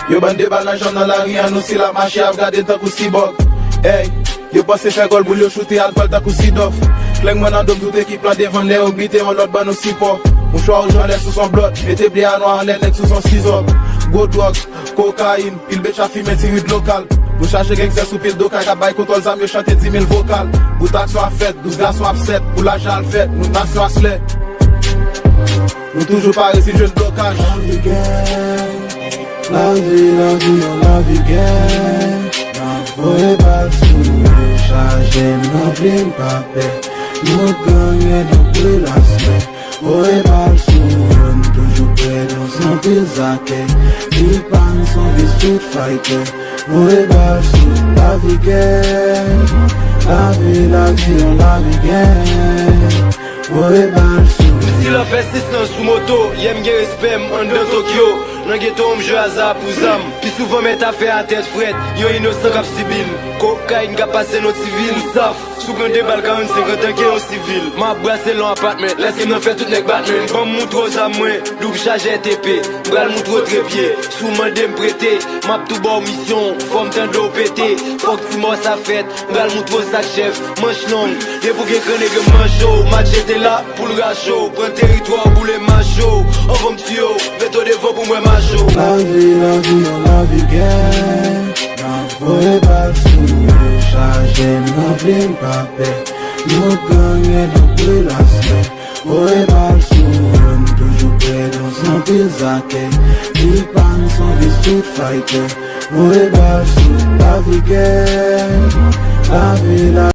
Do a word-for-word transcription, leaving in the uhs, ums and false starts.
Yo ban de bal nan janm nan lari an, nou stil ap mache ap gade tankou sibòg. Ey, yo panse fè gòl boul yo choute al pral tankou sidòf. Klèng mwen nan dòm tout ekip lan devan lè yo grite yon lòt ban nou sipò. Mouchwa wouj anlè sou son blòt, mete ble a nwa anlè nèg sou son sizòk. Gwo dwòg, kokayin, pil betcha fimen ti rid lokal. Nou chaje gangstè sou pil doka k ap bay kontwòl zam yo chante di mil vokal. Bout aksyon ap fèt, douz gason ap sèt, pou lajan al fèt, nou nasyon aslè. Nou toujou pare si jwenn blokaj. Lavi gang, lavi, lavi, yon lavi gang. N ap voye bal sou yo, chaje n ranpli n pa pè. Nou gang èd nou pli laswè. Voye bal sou yo, n toujou prè, nou san pil zakè. Li pa n son vis tout faytè. Voye bal sou lavi gang. Lavi, lavi, yon lavi gang. Voye bal sou. Stil an fè sis nan sou moto, yè m gen respè m anndan Tokyo. Nan geto an m jwe aza pou zam. Pi souvan mèt afè a tèt frèt, yon inosan k ap sibi l. Kokayin k ap pase nan ti vil. Ou saf, si w pran de bal karannsenk an tanke yon sivil. M ap brase lon apatman, lèske m nan fè tout nèg batman. Ban m moutre w zam mwen, doub chajè T P. M pral moutre w trepye, si w mande m prete. M ap tou ba w misyon, fò m tande w pete. Fòk ti mò sa fèt, m pral moutre w sa k chèf. Manch long, depi w gen kran nèg m manje w. Match te la pou l rache w. Pran teritwa w, boule mache w. Anvan m tiye w, mete w devan pou m wè mache w. Lavi, lavi, yon lavi gang. N ap voye bal sou yo, chaje n ranpli n pa pè. Nou gang èd nou pli laswè. Voye bal sou yo, n toujou prè, nou san pil zakè. Li pa n son vis tout faytè. Voye bal sou lavi gang. Lavi, lavi.